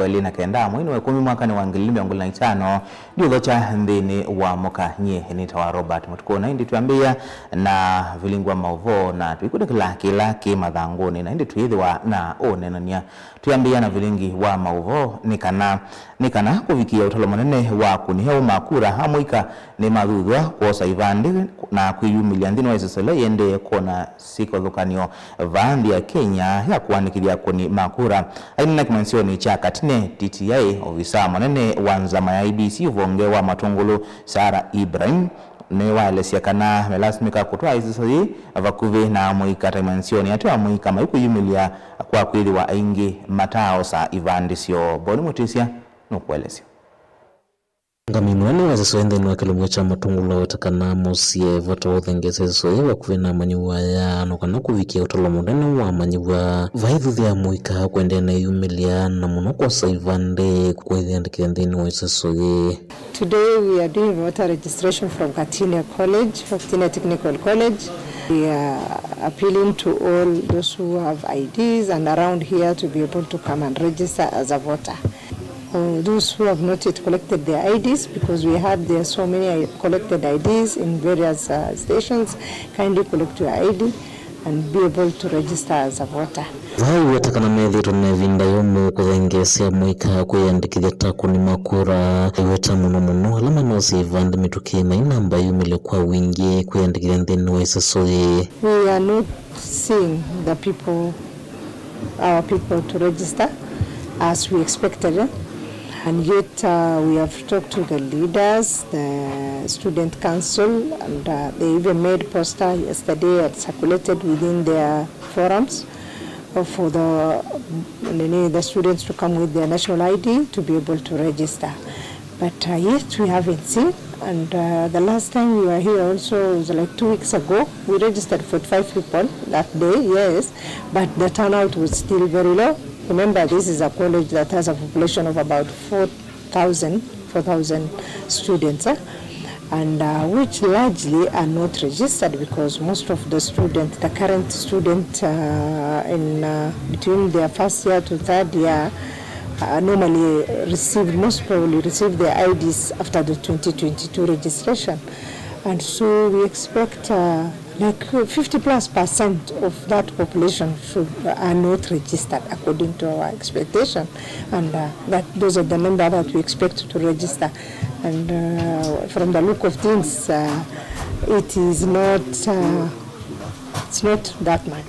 29 mwini wa 10 mwaka ni wa 2025 ndiuthocha nthini wa moka nye nita wa Robert Mutuko na indi tuambia na vilingwa mauvo na tuikudekela kila kimathanguni na indi tuithiwa na onenania tuambia na vilingi wa mauvo nikana kuvikia utalo munene wa kuniheu makura hamuika ni mathuthwa kuosa ivandi na kwiyumilia nthini wa isesele yende kona sikothukanio vandi ya Kenya ya kuandikithia kuni makura aina na kimansioni cha Katine TTI ofisa munene wa nzama ya IBC uvonge wa Matungulu Sara Ibrahim ne waelesia kana melasimika kutoa isesele vakuvi na muika taimansioni atoa muika maikuyumilia kwa kwithiwa aingi matao sa ivandi sio boni mutisia nukuelesia. Ngamimwene wazeso nthini wa kilungu cha Matungulu wetakana musie voto uthengeseso wa kuvina manyuwa ya nokana kuvikia utolo munene wa manyuwa vaithuthia muika kuendea na yumilia na muno kwa ivande kwithiandikia nthini wa iseso ye. Today we are doing voter registration from Katine College, Katine Technical College. We are appealing to all those who have IDs and around here to be able to come and register as a voter. Those who have not yet collected their IDs, because we had there so many collected IDs in various stations, kindly collect your ID and be able to register as a voter. Vai wetakana methitwo na ivinda yomu kuthengeesya muika kwiyandikithia ta kuni makura iweta muno muno ala manosi ivandi mituki na inamba yumile kwa wingi kwiyandikithia nthini wa iseso yi. We are not seeing the people, our people to register as we expected. And yet we have talked to the leaders, the student council, and they even made poster yesterday and circulated within their forums for the students to come with their national ID to be able to register. But yet we haven't seen. And the last time we were here also was like 2 weeks ago. We registered 45 people that day, yes, but the turnout was still very low. Remember, this is a college that has a population of about 4,000 students, and which largely are not registered because most of the students, the current student in between their first year to third year, normally received, most probably received their IDs after the 2022 registration. And so we expect like 50+% of that population are not registered according to our expectation. And that those are the number that we expect to register. And from the look of things, it is not, it's not that much.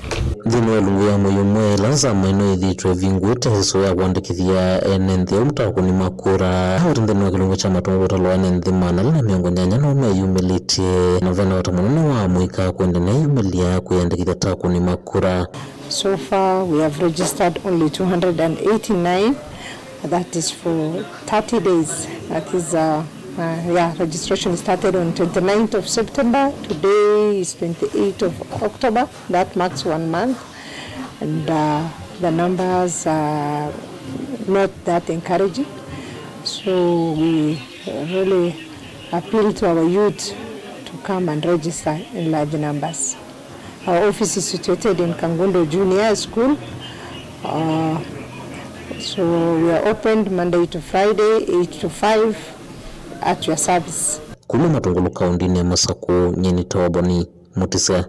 Nthini wa lungu ya muyumwe lanza maino ithitwe vingwite heso ya kuandikithia ene nthi mutakuni makura hau nthini wa kilungu cha Matungulu utalo ene nthi 480 no meyumilitie na vena wata munene wa muika kwenda na yumilia kuyandikithia takuni makura. So far we have registered only 289. That is for 30 days. That is yeah, registration started on 29th of September. Today is 28th of October. That marks 1 month. And the numbers are not that encouraging. So we really appeal to our youth to come and register in large numbers. Our office is situated in Kangundo Junior School. So we are opened Monday to Friday, 8 to 5. At your service. Kuma Matungulu kaunti ni Masaku nyeni toboni mutisa.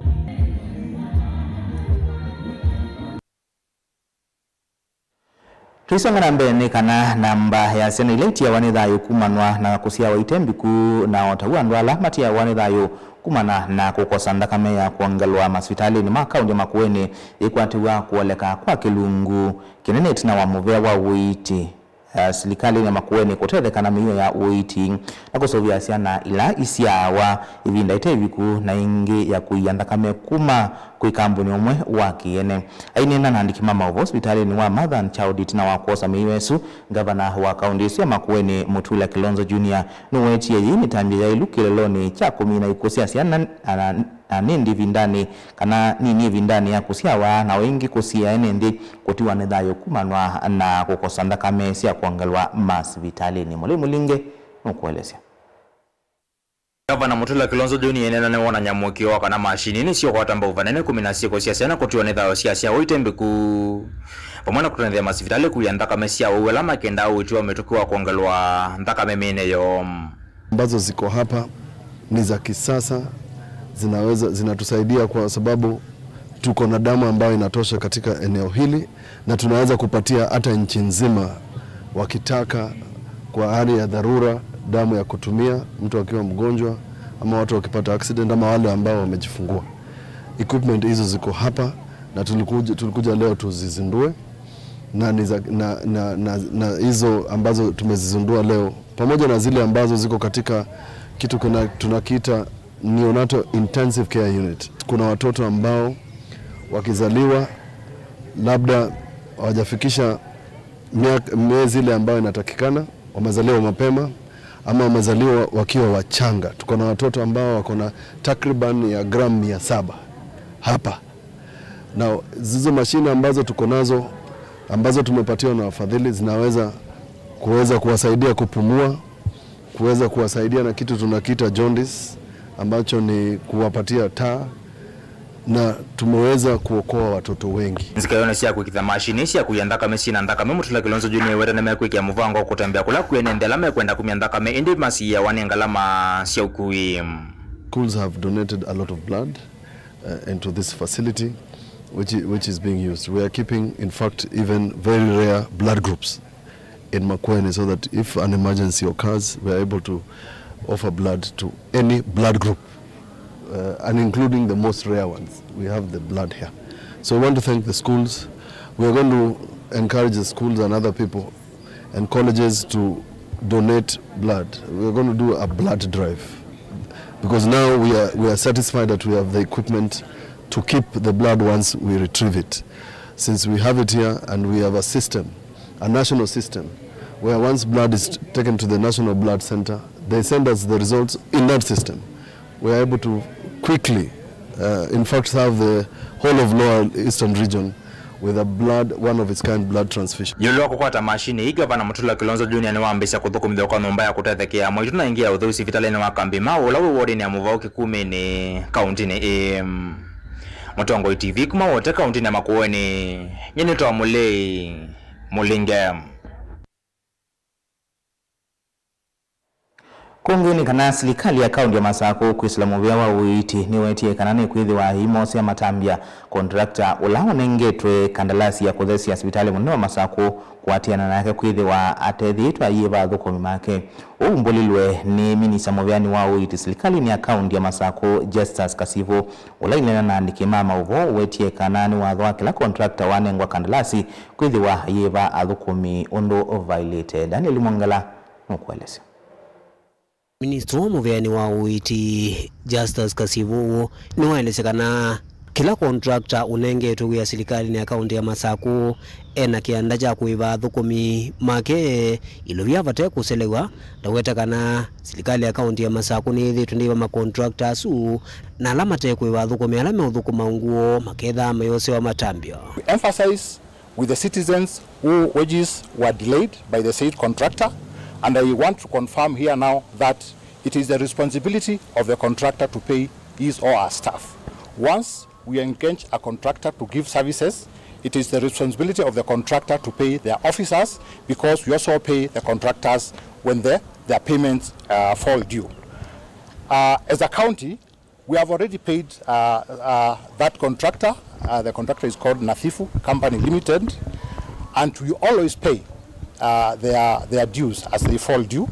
Tuisongana mbele kana namba ya sena ile ya wanethayo kumanwa na kusia waitembiku na otaua ndwala matia wanethayo kumana na kukosa ndakame ya kuangalwa masvitali ni makaunti Makueni ikwatiwa kuoleka kwa kilungu kinene tina wa muvea wa uiti. Silikali na Makueni kutethekana miyo ya uiti na kusovya siana ila isiawa ivinda iteviku na ingi ya kuiandakame kuma kuikambuni omwe wa kiene ainena na andiki mama hospitali ni wa Mother and Child tina wa kuosa miyo gavana wa kaunti ya Makueni Mutula Kilonzo Junior nuwetie yi mitambia ya ilukileloni cha 10 na ikusia siana nindi vindani kana nini vindani ya kusiawa na wengi kusia enendi kutiwa nedhayo kumanwa na kukosanda kamesi ya kuangalwa masvitalini. Mwalimu Linge nukuelezea. Gavana Mutula Kilonzo Junior enena ne wona nyamukio kana mashini ni sio kwatamba uvanene 16 cia ciana kutiwa ni thayo cia cia uitembiku pamwe na kutonethia masivitali kuya nthakame cia uwela makenda uitiwa mituki wa kuongelwa nthakame mine yo ambazo ziko hapa ni za kisasa, zinaweza zinatusaidia kwa sababu tuko na damu ambayo inatosha katika eneo hili na tunaweza kupatia hata nchi nzima wakitaka kwa hali ya dharura damu ya kutumia mtu akiwa mgonjwa ama watu wakipata accident ama wale ambao wamejifungua. Equipment hizo ziko hapa na tulikuja leo tuzizindue na hizo ambazo tumezizindua leo pamoja na zile ambazo ziko katika kitu tunakiita neonatal intensive care unit. Kuna watoto ambao wakizaliwa labda hawajafikisha miezi ile ambayo inatakikana, wamezaliwa mapema ama wamezaliwa wakiwa wachanga. Tuko na watoto ambao wako na takriban ya gramu 700 hapa. Na hizo mashine ambazo tuko nazo ambazo tumepatiwa na wafadhili zinaweza kuweza kuwasaidia kupumua, kuweza kuwasaidia na kitu tunakiita jaundice ambacho ni kuwapatia taa, na tumeweza kuokoa watoto wengi. Nzikayona cia kwikitha mashini cia kuya nthakame cina nthakame Mutula Kilonzo Junior wetana mekwikia muvango kutembea kula kwenendela mekwenda kumia nthakame indi masiya wanengalama cia ukui. Schools have donated a lot of blood into this facility which is being used. We are keeping, in fact, even very rare blood groups in Makueni so that if an emergency occurs, we are able to offer blood to any blood group, and including the most rare ones. We have the blood here. So we want to thank the schools. We are going to encourage the schools and other people and colleges to donate blood. We are going to do a blood drive because now we are satisfied that we have the equipment to keep the blood once we retrieve it. Since we have it here and we have a system, a national system, where once blood is taken to the National Blood Center, they send us the results in that system. We are able to quickly, in fact, have the whole of Lower Eastern region with a blood, one of its kind blood transfusion. Yolo kukwata mashini hii Gavana Mutula Kilonzo Junior ni wambisha kuthukumithia kwa nyumba ya kutethekea mwitu na ingia uthusi vitaleni wa kambi mao ula wodi ni amuvao kikumi ni kaunti ni Mutongo TV kuma wote kaunti na Makueni nyini toa mulei mulinge. Kungini kana serikali ya kaunti ya Masaku kuislamu vya wa uiti ni wetie kanane kuidhi wa himosi ya matambia kontrakta ulao nengetwe kandalasi ya kuthesi ya sibitali munene wa Masaku kuatiana nake kuidhi wa atethi ayiva thukumi make. Umbulilwe ni minisa muvyani wa uiti serikali ni ya kaunti ya Masaku Justus Kasivu ulainena na andikimama uvo wetie kanani wa thwa kila kontrakta wanengwa kandalasi kuidhi wa yiva athukumi undu violated. Daniel Mwangala nukueleza. Ministro muvyani wa uiti Justus Kasivu niwaelesekana kila contractor unengetwe ya serikali ni akaunti ya Masaku ena kianda cha kuiva thukumi make ilovya vate kuselewa ndawetakana serikali ya kaunti ya Masaku ni ithitu ndiva ma contractor su na alama te kuiva thukumi alama uthukuma nguo maketha mayose wa matambio. We emphasize with the citizens who wages were delayed by the said contractor. And I want to confirm here now that it is the responsibility of the contractor to pay his or her staff. Once we engage a contractor to give services, it is the responsibility of the contractor to pay their officers, because we also pay the contractors when their payments fall due. As a county, we have already paid that contractor. The contractor is called Nathifu Company Limited, and we always pay their dues as they fall due.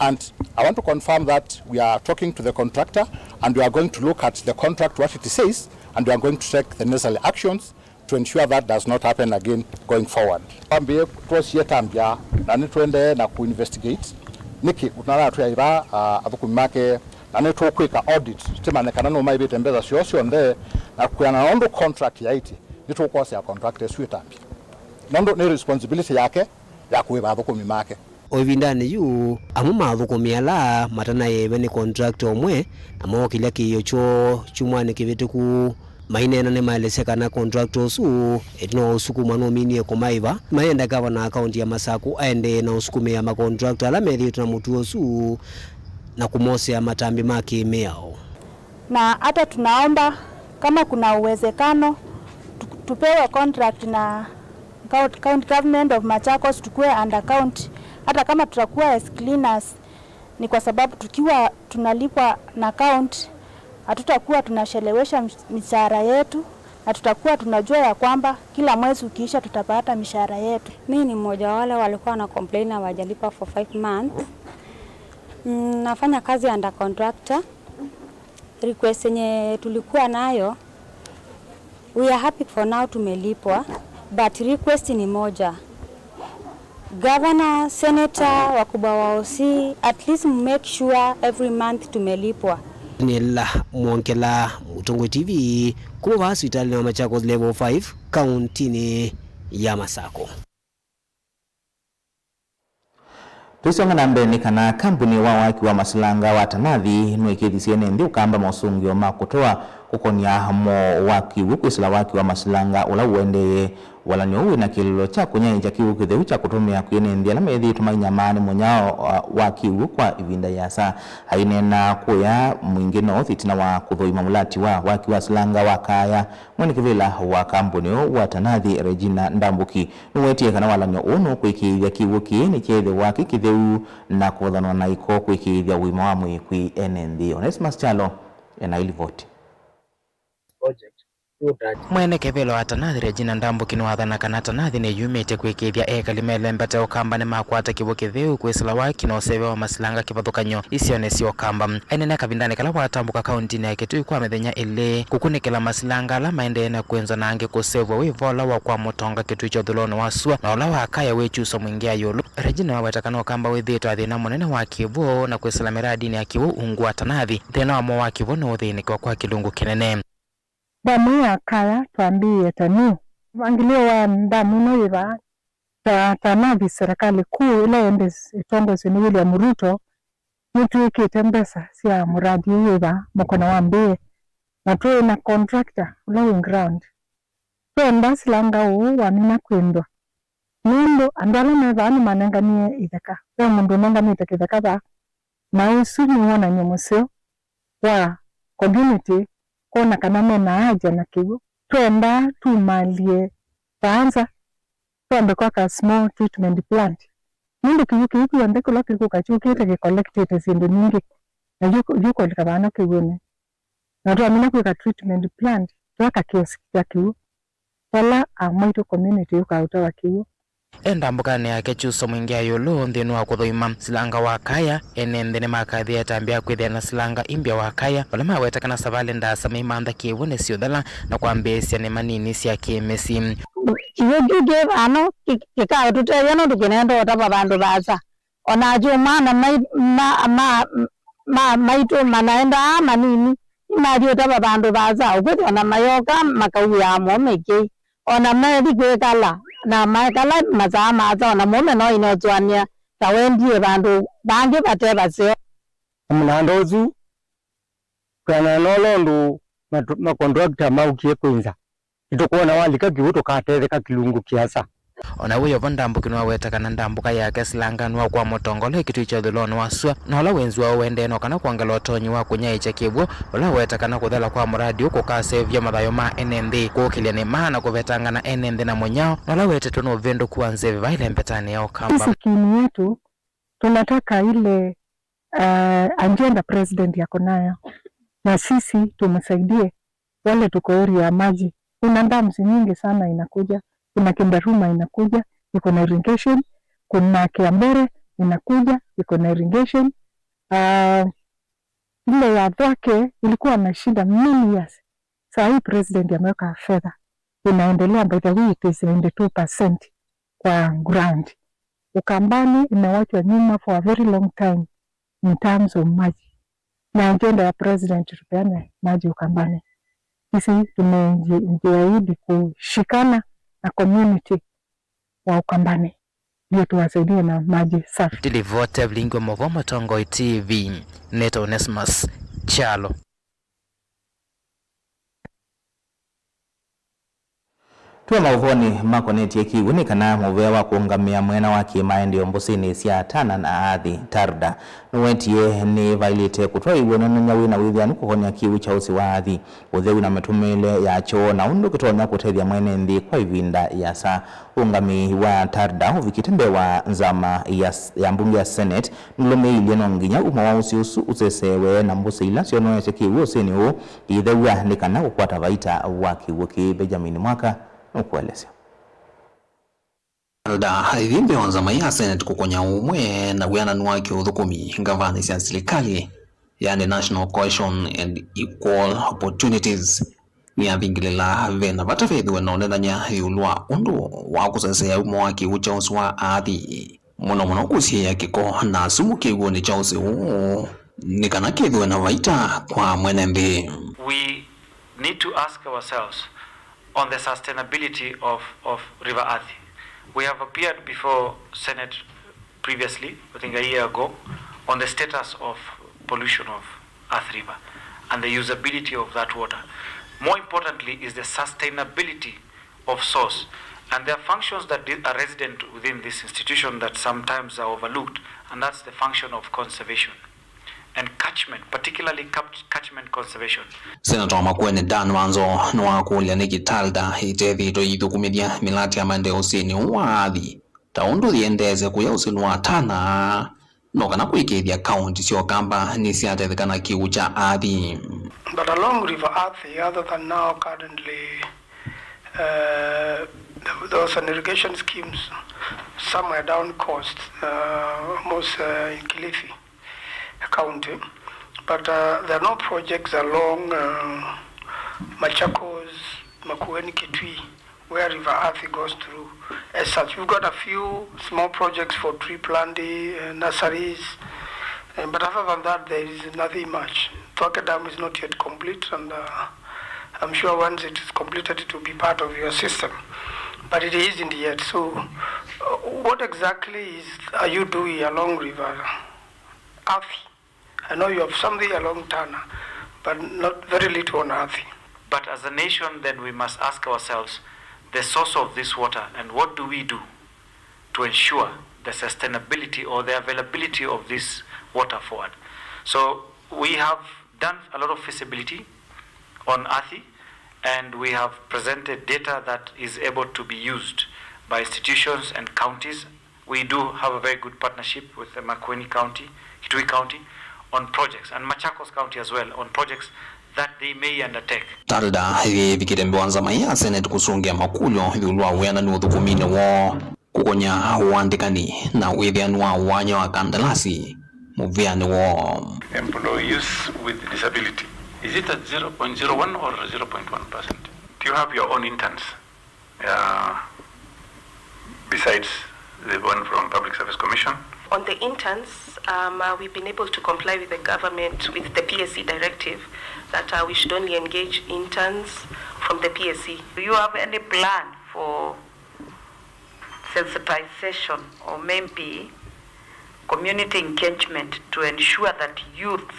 And I want to confirm that we are talking to the contractor, and we are going to look at the contract, what it says, and we are going to take the necessary actions to ensure that does not happen again going forward. Investigate niki utunala tuyaira athukumake na nitukwika audit timanekana no maibite mbeza cio cionthe na kuyana nondo contract yaiti nitukwosea contract esu itambia nondo ni responsibility yake ya kuiva athukumi make. Oivindani yu amu mathukumi ala matana yeve ni contract omwe na mokilya kiyo cho chumwani kivituku mainena ni maelesekana contract osu etino usukuma no minie kumaiva maenda gavana account ya Masaku aende na usukume ya macontract ala methitwe na mutu osu na kumosea matambi maki miao. Na hata tunaomba kama kuna uwezekano tupewe contract na county government of Machakos, tukue under county. Hata kama tutakuwa as cleaners, ni kwa sababu tukiwa tunalipwa na county hatutakuwa tunachelewesha mishahara yetu, na tutakuwa tunajua ya kwamba kila mwezi ukiisha tutapata mishahara yetu. Mimi ni mmoja wale walikuwa na complain hawajalipa for 5 months. Nafanya kazi under contractor. Request yenye tulikuwa nayo, we are happy for now tumelipwa, but request ni moja. Governor, senator, wakubwa wa OC, at least make sure every month tumelipwa. Nila Mwonkela, Mutongo TV, kuma hospitali na Machakos level 5, kauntini ya Masako. Tuisonga na mbeni kana kampuni wa waki wa masilanga wa Tanathi nwekethisiene nthi ukamba mausungio ma kutoa kukonia mo waki kwisila waki wa masilanga ula uendeye wala ni na kililo cha kunyenja kiwu kitheu cha kutumia kwine nthi ala methi tumainyamani munyao wa kiwu kwa ivinda ya saa hainena kuya mwingi no thitina wa kuthoima mulati wa waki wa silanga wa kaya mwene kivila wa kampuni wa Tanathi Regina Ndambuki nuwetie kana wala ni unu kwikithia kiwu kiini chethe waki kitheu na kuthanwa na iko kwikithia wima wa mwi kwi ene nthi. Onesmus Chalo ena ilivoti. Mwene kevelo wa Tanathi Regina Ndambuki niwathana kana Tanathi ni yumite kwikithia ekali melembete ukamba ni makwata kiwu kitheu kwisila waki na useve wa masilanga kivathukanyo isio nesio kamba ainene kavindani kala watambuka kauntini ya Kitui kwa mithenya ili kukunikila masilanga ala maendee na kwenzwa na angi kusevwa wivola wa kwa mutonga Kitui cha uthuloni wa sua na ula wa kaya wichuso mwingia yulu. Regina waweta ukamba withitwa thina munene wa kiwu na kwisila miradini ya kiwu ungu wa Tanathi thina wa mo wa kiwu ni uthinikiwa kwa kilungu kinene. Damu ya kaya tuambie tanu mpangilio wa damu noiva Tanathi serikali kuu ile ende itongozwe ni William Ruto nituikite mbesa sia muradi uiva mkono wa mbie na tuwe na contractor ula ground twenda silanga uu wamina kwindwa nundu andu ala meva ni manenganie itheka we mundu unenganite kitheka ba na usu ni wonanio museo wa community kona kana mena aja na kiwu twenda tumalie taanza twambe kwa ka small treatment plant nundu kiwu kiwu yambe kula kiwu kachukite ki collected zindu nyingi na yuko likabana kiwene na twamina kwa treatment plant twaka kiosk ya kiwu wala amaitu community yukautawa kiwu. Endambukane yake chuso mwingia yulu nthini wa kuthuima silanga wa kaya ene nthini makathia tambia kwithia na silanga imbya wa kaya wala maweta kana savali ndasa mimantha kiwu ni siuthala na kwambĩĩsya ni manini sya kimisi kiwu kiu ki vano kikatutethya nundu kinenda utava vandu vasa ona juma na maitu manaenda manini imathi utava vandu vasa ukwithia ona mayoka makauya mo miki ona methi kwikala na maekala mazaa maza ona mume no inotwania ta wendie bandu bangi bate baseo mnandozu kana nolondu makonduakta maukie kwinza itokuona walika kiwuto katetheka kilungu kiasa ona wiyo vo Ndambuki niwaweta kana ndambuka yake silanga niwa kwa mutongolo Kitui cha uthuloni wa sua na ula wenzi wao wendeno kana kuongela utonyi wa kunyaicha kiwu ula weta kana kuthela kwa muradi ukukasevya mathayo ma ene nthi kuukilia ni maana kuvetangana ene nthi na munyao na ula wetetwe ni uvinduku wa nzevi vaile mpetani ya Ukamba. Sisi kiini yetu tunataka ile agenda president yako nayo na sisi tumsaidie wale tuko area ya maji. Kuna dams nyingi sana inakuja, kuna Kindaruma inakuja iko na irrigation, kuna Kiambere inakuja iko na irrigation. Ile ya Thwake ilikuwa na shida many years. Saa hii president ameweka fedha inaendelea, by the way it is 92% kwa ground. Ukambani imewachwa nyuma for a very long time in terms of maji, na agenda ya president tupeane maji Ukambani. Sisi tumejiahidi kushikana na community wa Ukambani ndio tuwasaidie na maji safi. Dilivote Mlingwa Movomo Tongoi TV, Neto Onesmus Chalo. Tuwe mauvoni makoneti kiwu ni kana muvea wa kuungamia mwena wa kimaendio mbusini sya Tana na Athi Tarda. Nuwetie ni vailite kutoa iwe nono nyawi na withianu kuhonya kiwu cha usi wa Athi. Uthewi na metumile ya choo na undu kitonya kutethia mwene nthi kwa ivinda ya saa. Ungami wa Tarda uvikitembe wa nzama ya mbunge ya Senate nulome ilie nonginya uma wa usi usu usesewe na mbusi ila sionoeshe kiwu usini huu ithewa ni kana kukwata vaita wa kiwu ki Benjamin Mwaka ukuelezea. Tarda ithimbe wa nzama ya Senate kukonya umwe na wiananu wake uthukumi ngavani cia serikali yani National Cohesion and Equal Opportunities ni avingilila vena vata vethiwe na unethanya iulu wa undu wa kusesea umo wa kiwu cha usi wa Athi muno muno kusiia kiko na sumu kiwuni cha usi uu ni kana kithiwe na vaita kwa mwene nthi. We need to ask ourselves on the sustainability of River Athi. We have appeared before Senate previously, I think a year ago, on the status of pollution of Athi River and the usability of that water. More importantly is the sustainability of source. And there are functions that are resident within this institution that sometimes are overlooked, and that's the function of conservation and catchment, particularly catchment conservation. Senator Makueni Dan Wanzo nwakulia niki Tarda itethitwe ithukumithia milati ya maendeleo usini wa Athi ta undu thiendeze kuya usini wa Tana no kana kwikithia kaunti cia Ukamba ni ciatethekana kiu cha Athi. But along River Athi, other than now currently those irrigation schemes somewhere down coast, almost in Kilifi County, but there are no projects along Machakos, Makueni, Kitui, where River Athi goes through. As such, we've got a few small projects for tree planting, nurseries, but other than that, there is nothing much. Thwake Dam is not yet complete, and I'm sure once it is completed, it will be part of your system. But it isn't yet. So, what exactly are you doing along River Athi? I know you have something along Tana, but not very little on Athi. But as a nation, then we must ask ourselves the source of this water and what do we do to ensure the sustainability or the availability of this water forward. So we have done a lot of feasibility on Athi, and we have presented data that is able to be used by institutions and counties. We do have a very good partnership with the Makueni County, Kitui County, on projects, and Machakos County as well, on projects that they may undertake. Tarda hivi nzama ya Senate kusungia makulyo iulu wa wiananu uthukumini wo kukonya uandikani na withianu wa wanya wa kandarasi muviani wo. Employees with disability, is it at 0.01 or 0.1%? Do you have your own interns besides the one from Public Service Commission? On the interns, we've been able to comply with the government, with the PSC directive, that we should only engage interns from the PSC. Do you have any plan for sensitization or maybe community engagement to ensure that youths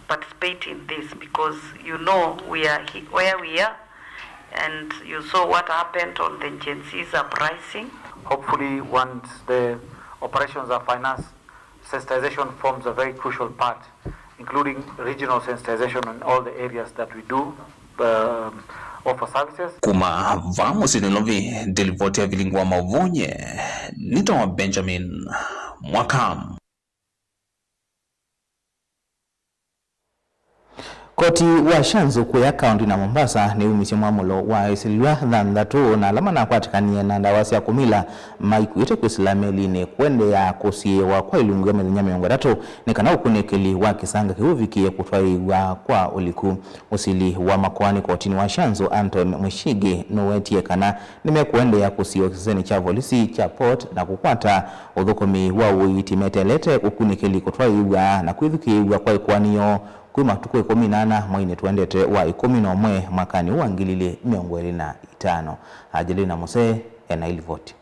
participate in this? Because you know we are where we are, and you saw what happened on the Gen Z's uprising. Hopefully, once the operations are financed, sensitization forms a very crucial part, including regional sensitization in all the areas that we do offer services. Kuma vamos inovi delivote vilingwa mavonye nito Benjamin Mwakam. Koti wa Shanzu kuya kaunti na Mombasa ni umisye mwamulo wa isilwa thanthatu na alama na kwatikania na ndawasi ya kumila maikuite kuisilameli ni kwende ya kusiwa kwa ilungu ya methenya 30 ni kana ukunekeli wa kisanga kiuvikie kutwaiwa kwa uliku. Usili wa makwani kotini wa Shanzu Anton Mwishige nuwetie kana nimekuende ya kusiwa kiseni cha volisi cha port na kukwata uthukumi wa uitimetelete ukunekeli kutwaiwa na kuithukiwa kwa ikwaniyo kuma tukue 18 mwaine tuendete wa 11 mwakani wa 2025. Ajelina Mose ena ilivoti.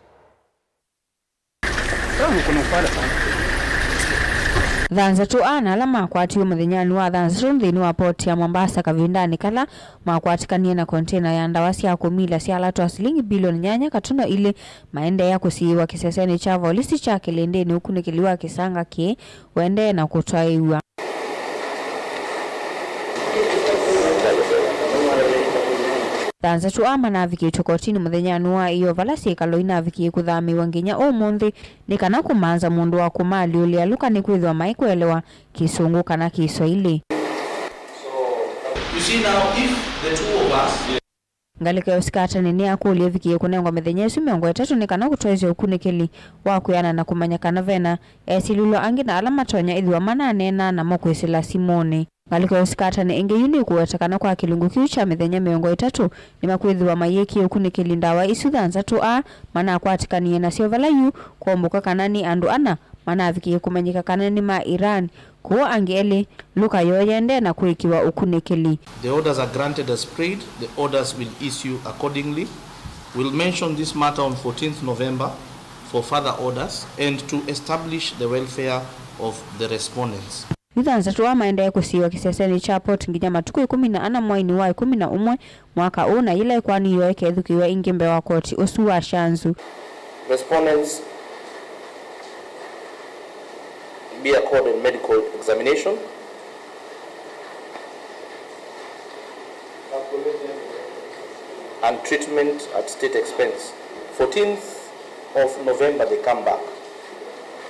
Thanzatu ana ala makwatiwe muthenyani wa thanzatu nthini wa poti ya Mombasa kavindani kala makwatikanie na kontena ya ndawa sya kumila sya latwa silingi bilioni 8.2 maende ya kusiiwa kiseseni cha volisi cha Kilindini huku nikiliwa kisanga ki wende na kutwaiwa. Thanzatu ama navikitwe kotini muthenyani wa iyo vala syikalo inavikie kuthamiwa nginya umunthi ni kana kumanza mundu wa kumali ulia luka ni kwithwa maikuelewa Kisungu kana Kiswahili. You see now, if the two of us Ngalika yosikata nini akulie vikie kunengwa mithenya isu 30 ni kana kutwezya ukunikili wa kuyana na kumanya kana vena esilulo angi na ala matonya ithiwa mananena na mokwisila simoni. Ngalika yosikata ni ingi yuni kuwetakana kwa kilungu kiu cha mithenya 30 ni makwithiwa mayeki ukunikili ndawa isu thanzatu a mana akwatikanie na sio vala yu kuomboka kana ni andu ana mana avikie kumanyika kana ni ma Iran kuo angi luka yoyende na kuikiwa ukunikili. The orders are granted as prayed. The orders will issue accordingly. We'll mention this matter on 14th November for further orders and to establish the welfare of the respondents. Thanzatu maende kusiwa kiseseni cha port nginya matuku 14 mwaini wa 11 mwaka una ile kwani yoeke thukiwa ingimbe wa koti usu wa Shanzu. Respondents be accorded medical examination and treatment at state expense. 14th of November they come back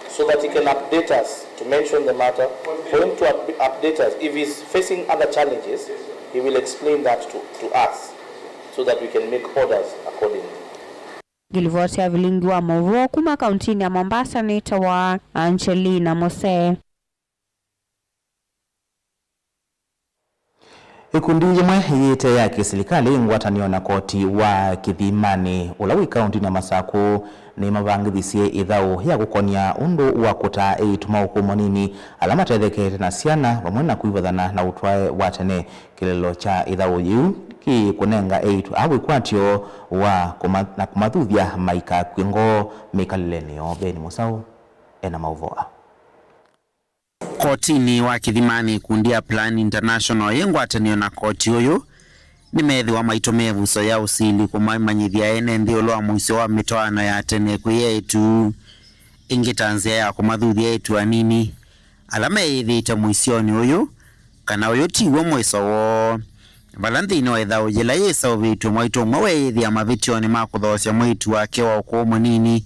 so that he can update us, to mention the matter, for him to update us. If he's facing other challenges, he will explain that to us so that we can make orders accordingly. Gilivotia vilingi wa mavuo kuma kauntini ya Mombasa nita wa Angelina Mose. Ikundi yimwe yite ya kisilikali ngwatanio na koti wa Kithimani ulawi kaunti na Masaku ni mabangithisie ithau ya gukonia undu wa kuta eitu maukumo nini alama tethekete na siana pamwe na kuivathana na utwae wa tene. Kilelo cha ithau yiu ki kunenga eitu awikwatio wa na kumathuthia maika kwingo mikalile Beni Musau ena mauvoa. Kotini wa Kithimani kundia Plan International yengwatanio na koti uyu nimethiwa maitumia vuso ya usili kumamanyithia ene nthi ulwa mwisho wa mitwano ya tene kwi eitu ingi tanzia ya kumathuthia eitu anini ala meithite mwisioni uyu kana uyu tiwo mwiso woo vala nthini wa ithau yila yiseuvitwe mwaitu umwe weithia mavitioni ma kuthoosya mwitu wake wa ukuu munini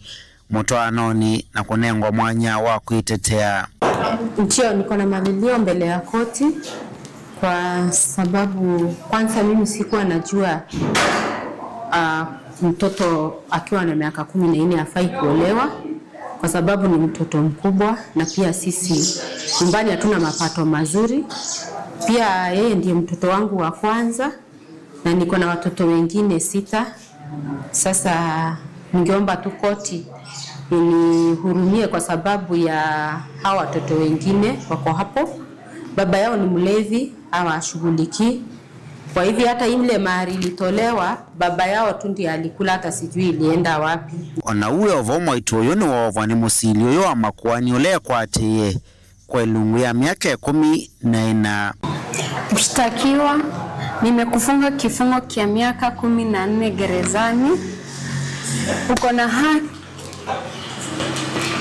mutwanoni na kunengwa mwanya wa kwitetea. Ndio, niko na malilio mbele ya koti kwa sababu kwanza mimi sikuwa najua mtoto akiwa na miaka 14 hafai kuolewa kwa sababu ni mtoto mkubwa, na pia sisi nyumbani hatuna mapato mazuri. Pia yeye ndiye mtoto wangu wa kwanza na niko na watoto wengine 6. Sasa ningeomba tu koti inihurumie kwa sababu ya hawa watoto wengine wako hapo. Baba yao ni mlevi, hawashughuliki. Kwa hivyo hata ile mahari ilitolewa, baba yao tu ndiye alikula, hata sijui ilienda wapi. Ona uwe ovomo itoyo ni wovwa ni musili oyo wa makuani ole kwa atiye kwa ilungu ya miaka 14. Mshtakiwa, nimekufunga kifungo kia miaka 14 gerezani.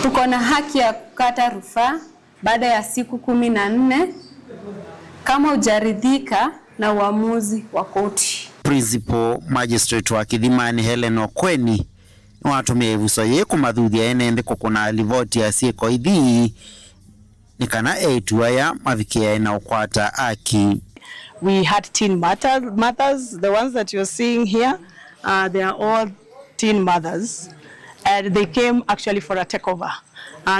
Uko na haki ya kukata rufaa baada ya siku 14 kama hujaridhika na uamuzi wa koti. Principal Magistrate wa Kithimani Helen Okweni watumia ivuso ye kumathuthia ene nthi kukuna livoti ya ciiko ithi ni kana eitu aya mavikia na ukwata aki. We had teen mothers, the ones that you're seeing here, they are all teen mothers, and they came actually for a takeover.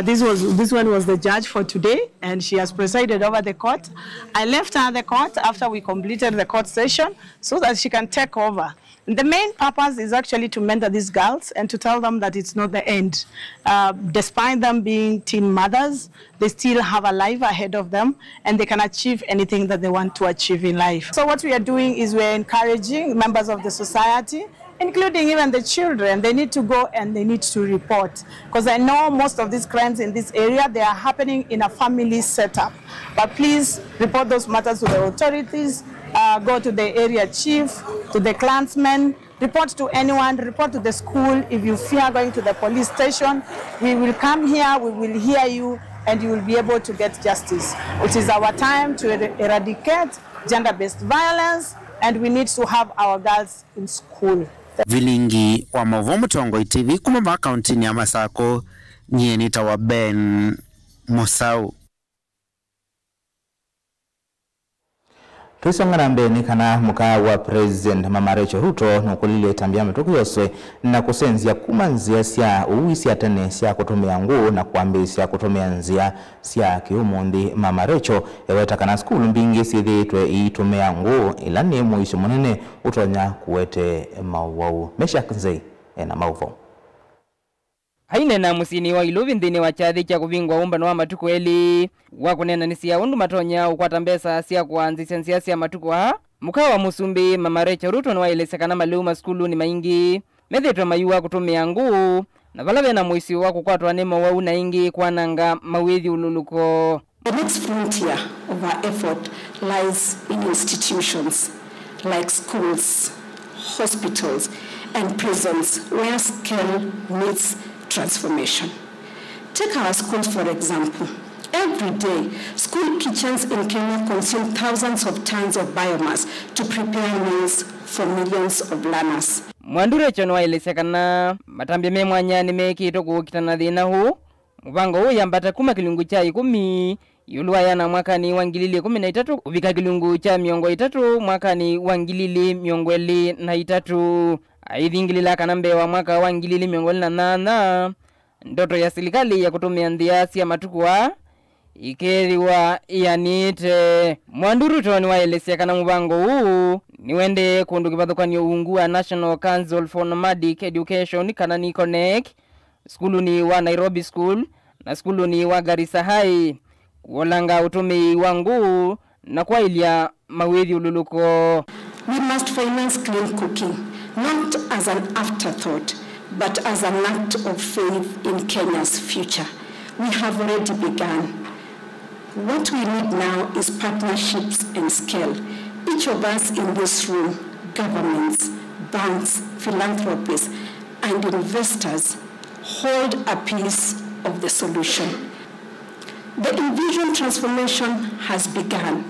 This one was the judge for today, and she has presided over the court. I left her the court after we completed the court session so that she can take over. And the main purpose is actually to mentor these girls and to tell them that it's not the end. Despite them being teen mothers, they still have a life ahead of them, and they can achieve anything that they want to achieve in life. So what we are doing is we're encouraging members of the society including even the children. They need to go and they need to report. Because I know most of these crimes in this area, they are happening in a family setup. But please report those matters to the authorities, go to the area chief, to the clansmen, report to anyone, report to the school. If you fear going to the police station, we will come here, we will hear you, and you will be able to get justice. It is our time to eradicate gender-based violence, and we need to have our girls in school. Vilingi wa Mauvoo Mutongoi TV kuma kaunti ya Masako, nyie wa Ben Musau. Tuisongana mbeni kana muka wa President Mama Rachel Ruto nukulile tambia mituku yoswe na kusenzia kumanzia sya uwisi atene sya kutumia nguo na kuambi sya kutumia nzia sya kiumundi. Mama Rachel eweta kana skulu mbingi sithitwe itumia nguo ila ni muisho munene utonya kuwete mauwau. Mesha kunzei na mauvo. Haine na musini wa iluvi nthini wa chathi cha kuvingwa umbano wa matuku eli wakunena nisia undu matonya ukwata mbesa sia kuanzisha nsia sia matuku ha mukawa musumbi Mama Rachel Ruto ni waelesa kana maleu maskulu ni maingi methetwa mayuwa kutumia nguu na valave na muisi wa kukwatwa nemo wa una ingi kwananga mawithi ululuko. The next frontier of our effort lies in institutions like schools, hospitals and prisons where scale meets transformation. Take our schools for example. Every day, school kitchens in Kenya consume thousands of tons of biomass to prepare meals for millions of learners. Mwandure chono waelesa matambia me mwanya nimeki toku kitana thina hu mubango huu yambata kuma kilungu cha 10 yuluwa yana mwakani wa 2013 uvika kilungu cha 30 mwakani wa 2023. Aithingilila kana wa mwaka wa 2028 ndoto ya serikali ya kutumia nthia sia matukua ikethiwa ianite. Mwanduru toni waelesea kana mubango huu niwende kundu kivathukanio ungu wa National Council for Nomadic Education kana ni CONEC, skulu ni wa Nairobi School na skulu ni wa Garissa High kuolanga utumii wangu na kwa ilia mawithi ululuko. We must finance clean cooking, not as an afterthought, but as an act of faith in Kenya's future. We have already begun. What we need now is partnerships and scale. Each of us in this room, governments, banks, philanthropists, and investors hold a piece of the solution. The Envision transformation has begun.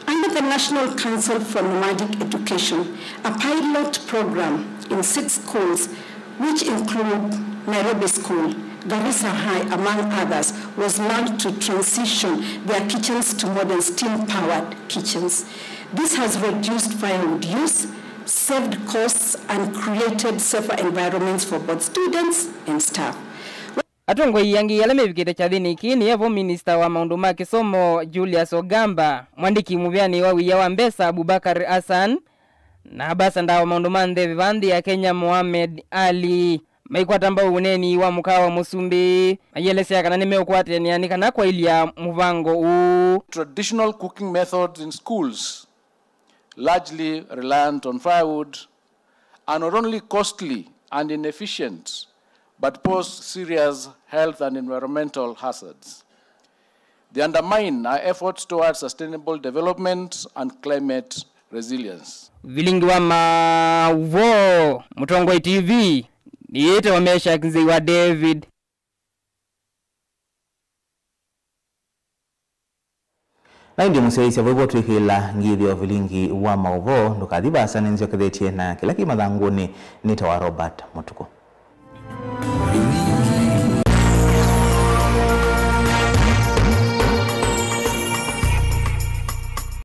Under the National Council for Nomadic Education, a pilot program in 6 schools, which include Nairobi School, Garissa High, among others, was launched to transition their kitchens to modern steam-powered kitchens. This has reduced firewood use, saved costs, and created safer environments for both students and staff. Atongoi yangi yale mevikete chathini kini evo minister wa maundu ma kisomo Julius Ogamba, mwandiki muvyani wa wiya wa mbesa Abubakar Hassan na abasanda wa maundu ma nthe vivandi ya Kenya Mohamed Ali maikwatamba uneni wa mukawa musumbi mayelesea kana nimeukwatenia kana kwa ilia muvango uu. Traditional cooking methods in schools largely reliant on firewood are not only costly and inefficient but pose serious health and environmental hazards. They undermine our efforts towards sustainable development and climate resilience. Vilingi wa Mauvoo, Mutongoi TV, niite wa Mesha Kinzei wa David. Na ndi musiaisi avoivo tuikila ngithio vilingi wa Mauvoo ndukathiba sana nzio kithetie na kila kimathanguni nita wa Robert Mutuku.